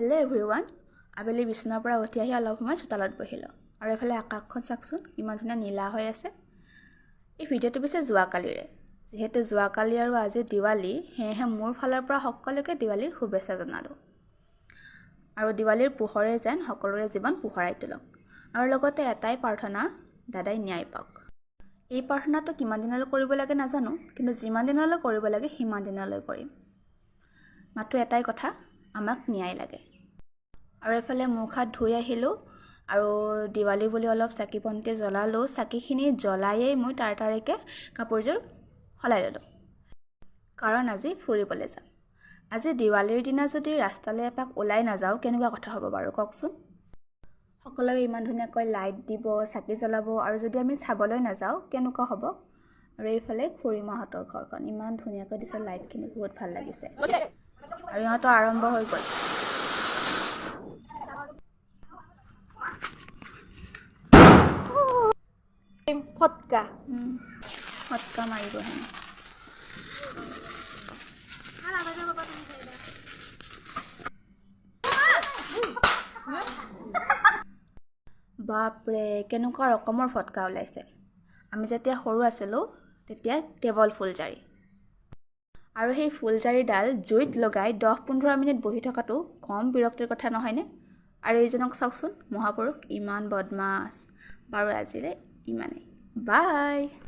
Hello' everyone, আবেলি বিচনাৰ পৰা উঠি আহি অলপ সময় চোতালত বহিলোঁ আৰু এইফালে আকাশখন চাওকচোন, ইমান ধুনীয়া নীলা হৈ আছে। এই ভিডিঅ'টো পিছে যোৱাকালিৰে, যিহেতু যোৱাকালি আৰু আজি দিৱালী, সেয়েহে মোৰ ফালৰ পৰা সকলোকে দিৱালীৰ শুভেচ্ছা জনালোঁ আৰু দিৱালীৰ পোহৰে যেন সকলোৰে জীৱন পোহৰাই তোলক। আৰু লগতে এটাই প্ৰাৰ্থনা, দাদাই ন্যায় পাওক। এই প্ৰাৰ্থনাটো কিমান দিনলৈ কৰিব লাগে নাজানো, কিন্তু যিমান দিনলৈ কৰিব লাগে সিমান দিনলৈ কৰিম। মাত্ৰ এটাই কথা, আমাক ন্যায় লাগে। আৰু এইফালে মুখ হাত ধুই আহিলোঁ আৰু দিৱালী বুলি অলপ চাকি বন্তি জ্বলালোঁ। চাকিখিনি জ্বলায়েই মই তাৰাতাৰিকৈ কাপোৰযোৰ সলাই ল'লোঁ, কাৰণ আজি ফুৰিবলৈ যাম। আজি দিৱালীৰ দিনা যদি ৰাস্তালৈ এপাক ওলাই নাযাওঁ কেনেকুৱা কথা হ'ব বাৰু কওকচোন? সকলোৱে ইমান ধুনীয়াকৈ লাইট দিব, চাকি জ্বলাব, আৰু যদি আমি চাবলৈ নাযাওঁ কেনেকুৱা হ'ব? আৰু এইফালে খুৰীমাহঁতৰ ঘৰখন ইমান ধুনীয়াকৈ দিছে লাইটখিনি, বহুত ভাল লাগিছে। আৰু ইহঁতৰ আৰম্ভ হৈ গ'ল। ফটকা ফটকা মাৰিব হেনো। বাপৰে, কেনেকুৱা ৰকমৰ ফটকা ওলাইছে। আমি যেতিয়া সৰু আছিলোঁ তেতিয়া কেৱল ফুলজাৰি, আৰু সেই ফুলজাৰিডাল জুইত লগাই 10-15 মিনিট বহি থকাটো কম বিৰক্তিৰ কথা নহয়নে? আৰু এইজনক চাওকচোন, মহাপুৰুষ, ইমান বদমাছ। বাৰু আজিলৈ ইমানেই, বাই।